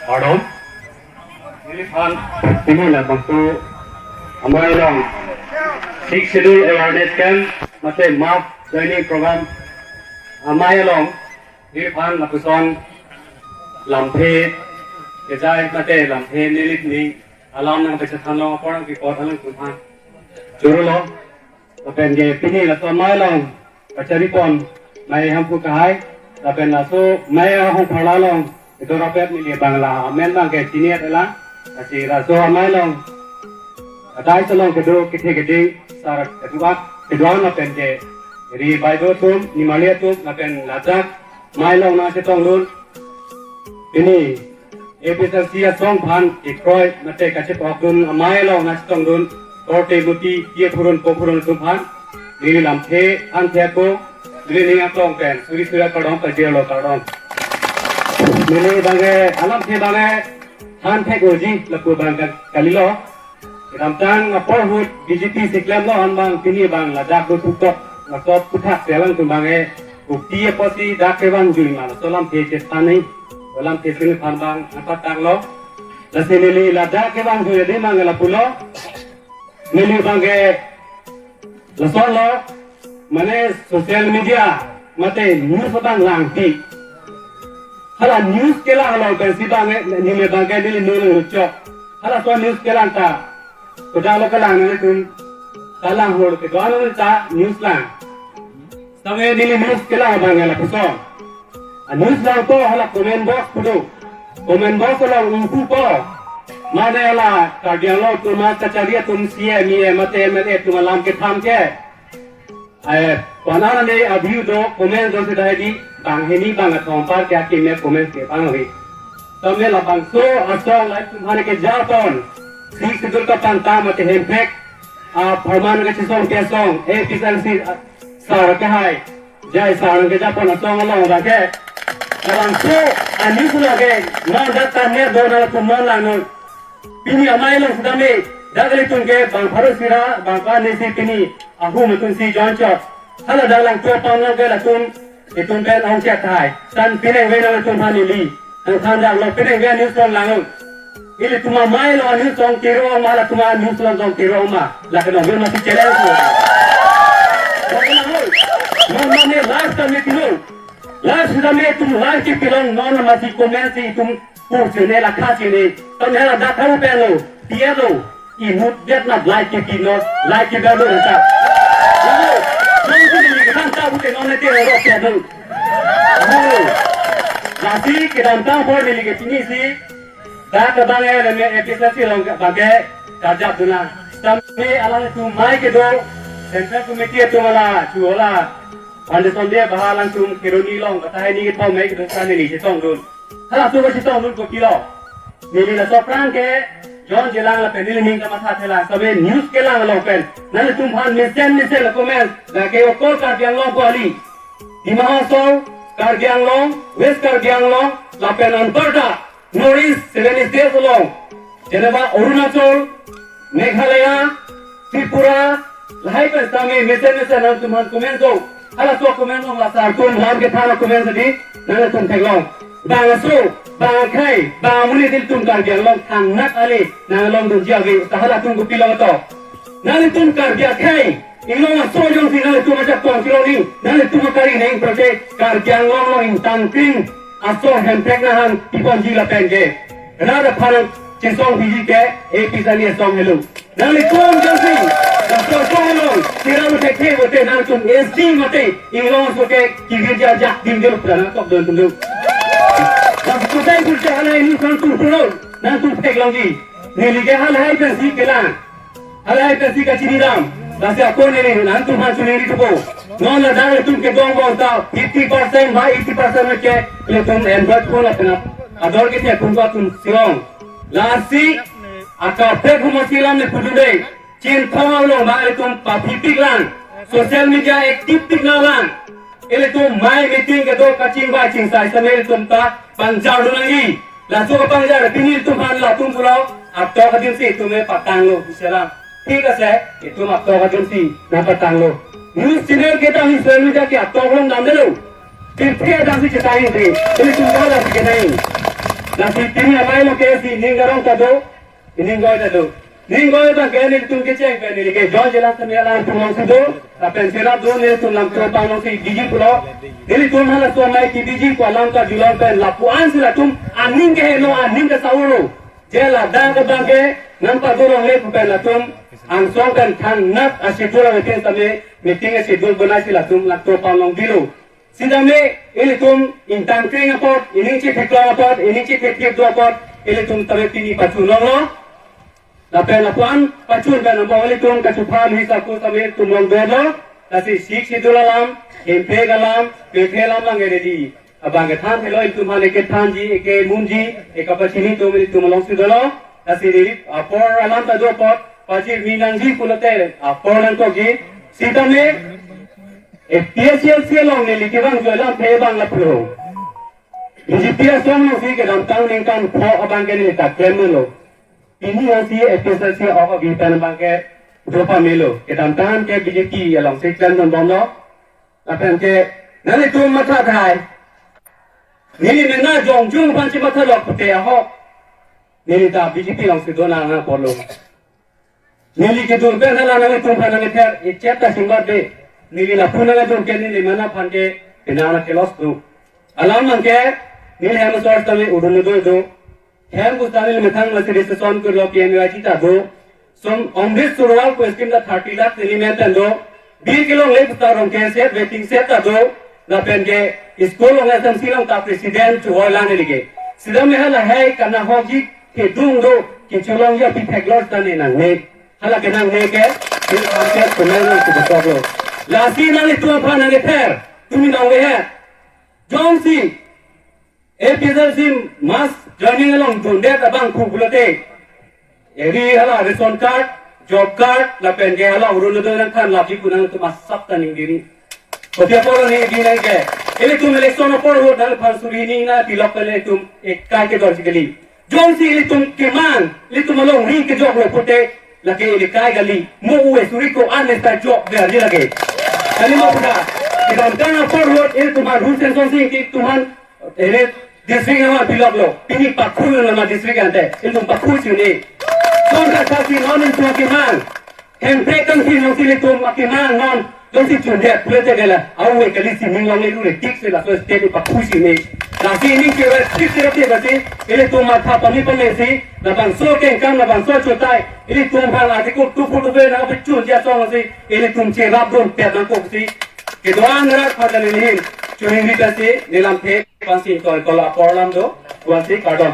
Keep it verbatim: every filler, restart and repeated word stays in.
Pardon. Neliphan pini labangso amei along Sixth Schedule Awareness Camp mate Mass Joining Program amei along neliphan lapuson lamthe kejai mate lamthe neli ning alam nangpachethanlo apor nangkepot alangtum aphan choro lo. Lapen ke pini laso amei along kacharipon Mei Hamphu Kahai, lapen laso Mei ahong pharla along kedo rapet neli bang la amen bang ke chini-et lang. Lasi laso amei along adai along kedo kethe keding sar kedo-an kedo-an lapen ke ri bai do atum, nimarli atum, lapen ladak amei along nangchetongdun pini A P H L C asong aphan kekroi mate kachepokdun amei along nangchetongdun korte muti kiye phurun po phurun atum aphan neli lamthe an the ako, neli ning aklong pen suri suri kardom pajirlo, kardom. Neli bang ke alamthe bang ke than thek-oji lapu bang ke kalilo. Kedamtang apor ahut B J P siklemlo an bang pini bang ladak do thuktok laso puthak selang tum bang e ukti apotsi dak kevang jui ma laso lamthe chethan nai, lamthe sini phan bang angpatanglo. Lasi neli ladak kevang jui adi mang lapulo. Neli bang ke lason lo, mane social media mate news abang langpi. Hala news kelang along pensi bang e, neli bang ke neli neli chok. Halaso news kelang ta, kodak lo kelang nangtum, ta lang hor ke doan ta news lang. Same neli news kelang bang e lapuson. A news langpo hala comment box pu do. Comment box along ingpupo. Mane hala Karbi Anglong atum kachari atum C E M, E M mate M L A atum alam ketham ke. Ai, panan ne a view do comment do si dai di bang hini bang athong par kya ki me comment ke bang ri. Tame labangso asong lai tum hane ke japon. Sixth Schedule kapangtam mate hemprek apharman kachesong kesong, A P H L C sar ke hai. Jai sar ke japon asong along ra ke. Labangso a news lake non dak tanya do na tum non lang non. Pini amei along sitame dak kali tum ke bang pharo sira bang ka nesi pini ahum tum si jon chok. Hala dak lang tua pang lang ke latum itum pen ong chak thai. Tan pineng ve nangtum aphan neli. Nangthan dak lo pineng ve news along lang. Ilitum amei along news along kiro ma, latum a news along tong kiro ma. Lake nong ve masi challenge lo. Lake nong ve. Nong mane last time kilo. Last time itum like kepilong non masi comment si itum pu chene la kha chene. Tam hela dak tharu pen lo. Tiya lo. Inut det na like kepi non. Like kepi lo ta. Lo. Lo si ni kan ta bu te non ne te ro ke lo. Lo. Lasi kedamtang apor neli ke pini si. Dak abang e leme A P H L C along bang ke karjap dun lang. Tame alangtum amei kedo Central Committee atum hala chu hala foundation day baha alangtum keroni along kata hai ni kethom amei kedo sa neli chetongdun. Hala tu chetongdun kopilo. Neli laso aphrang ke jon jelang lapen neli ning kamatha thelang. Same news kelang along pen nangtum aphan mesen mesen la comment. Lake okol Karbi Anglong ko ali. Dima Hasao, Karbi Anglong, West Karbi Anglong, lapen anparta North East seven states along, jeneba Arunachal, Meghalaya, Tripura, lahai pen sitame mesen mesen nangtum aphan comment do. Halaso comment along la sar atum lam kethan comment adi nangtum theklong. Bangso, bang akhei, bang amonit ilitum Karbi Anglong thangnat ale nang along dunji ave, ta halatum kopilo to. Nangtum Karbi akhei, inglong aso jongsi nangtum ajak tong kilo ni, nangtum akari neng prote Karbi Anglong along ingtangkring aso hemprek nahang piponji lapen ke. Rat aphan chesong piji ke A P H L C asong helo. Nangtum jongsi, nangtum asong along, tira mate the bote nangtum S T mate, inglong aso ke, kivir ja jak dim jelo pura nangtokdun tum do. Nangtum tai pur ja halai ni nangtum puro, nangtum theklongji. Neli ke halai pensi kelang. Halai pensi kachini dam. Lasi ako neli nangtum aphan chuningri thupo. Non ladak ilitum kedongbom ta fifty percent ba eighty percent ke ilitum Android phone lapen ador ke tia tum ba tum silong. Lasi akaprek humasi alam le pudun dei. Chinthong along ba ilitum paphipik lang. Social media active pik nang lang. Ilitum amei meeting kedo kachingvai chingsai sitame ilitum ta pangjar dun nangji. Laso kapangjar pini ilitum aphan latum pulo, atok adim si itum patanglo, biselam. Thik ase, itum atok adim si nangpatanglo. News channel kedam hi social media ke atok along damdelo. Pirthe adang si chetang ri, ilitum ta adang si chetang. Lasi pini amei lo ke si ning garong ta do, ning goi ta do. Ning goi abang ke nelitum kecheng pen neli ke John Jelang semi alam tum alongsi do. Lapen cherap do nelitum Langto Pang alongsi biji pulo. Nelitum halaso amei kebiji pu alam kejulong pen lapu-an si latum aning keheno, aning kesauro. Je ladak abang ke nangpado longle pu pen latum angsong pen thangnat a-schedule meeting tame, meeting a-schedule bonai si latum Langto Pang along bilo. Sitame ilitum ingtang kring apot, ining chithek long apot, ining chithek thek do apot, ilitum tame pini pachun longlo. Lapen lapu-an pachun pen amo ilitum kachupha lui saku tame tum longdolo. Lasi Sixth Schedule alam, hempek alam, pirthe alam lang ready. Abang kethan helo ilitum aphan ekethanji, ekemunji, ekapachini atum ilitum alongsi dolo. Lasi ri apor alam ta do apot, pachirmi nangji pulote apor nangkokji. Sitame A P H L C along neli kevang joi alamthe abang lapu lo. B J P asong alongsi kedamtang ningkan pho abang ke neli ta klemlo. Pini ansi A P H L C ok abi pen abang ke dopa melo. Kedamtang ke B J P alongsi klemdun bomlo. Lapen ke nanglitum matha thai. Neli mena jongjung aphan si matha lok pute ahok. Neli ta B J P alongsi do nang apotlo. Neli kedun pen hala nanglitum aphan nangther, ichet ta singbat de. Neli lapu nangdun ke neli mena aphan ke penang na kelos do. Alam abang ke neli hem asor tame Orunodoi do. Hem bus tame methang lasi registration kurlo P M A Y G ta do. Som Amrit Sarovar pu scheme ta thirty lakh neli men pen do. Bir kelongle puta rong ke set, waiting set ta do. Lapen ke school along S M C along ta president chu hoi lang neli ke. Sitame halahei kana hoji kedung do, kecholongji aphi theklor ta ne nangne. Hala ke nangne ke, il panchayat kumel nang kubetok lo. Lasi nanglitum aphan nangther, tumi nang we he. Jongsi A P H L C mass joining along dundet abang pu pulote, eri hala ration card, job card, lapen ke hala Orunodoi nangthan laji pu nangtum asap ta ning diri. Kopi apot neli dun nang ke, ilitum election apor vote nangphan suri hini na pilok pen ilitum ekai kedor si kali. Jongsi ilitum keman, ilitum alongri kejok lo pute, lake ili kai kali, mo uwe suri ko-an ta jok ver ji lake. Kali mo puta, kedamtang apor vote ilitum aphan Ru Semson Sing Ingti atum aphan, ere district nama pilok lo, pini pakhu nama district ante, ilitum pakhu chini. Son ka kasi non ilitum keman, hemprek kangthir alongsi ilitum akeman non, jongsi chundet pulote ke la, au we kali si ning longle lu le tik si laso state pakhu chini. Lasi ning kira tik kira tik lasi, ilitum matha pami pami si, labangso kengkam labangso chotai, ilitum aphan Article two forty-five nangpachunji asong si, ilitum cherapdun pet nangkok si, kedo-an rat pada nelihin, chuning rita si, nelamthe, pansi kol kol apor alam do, kuansi kardom.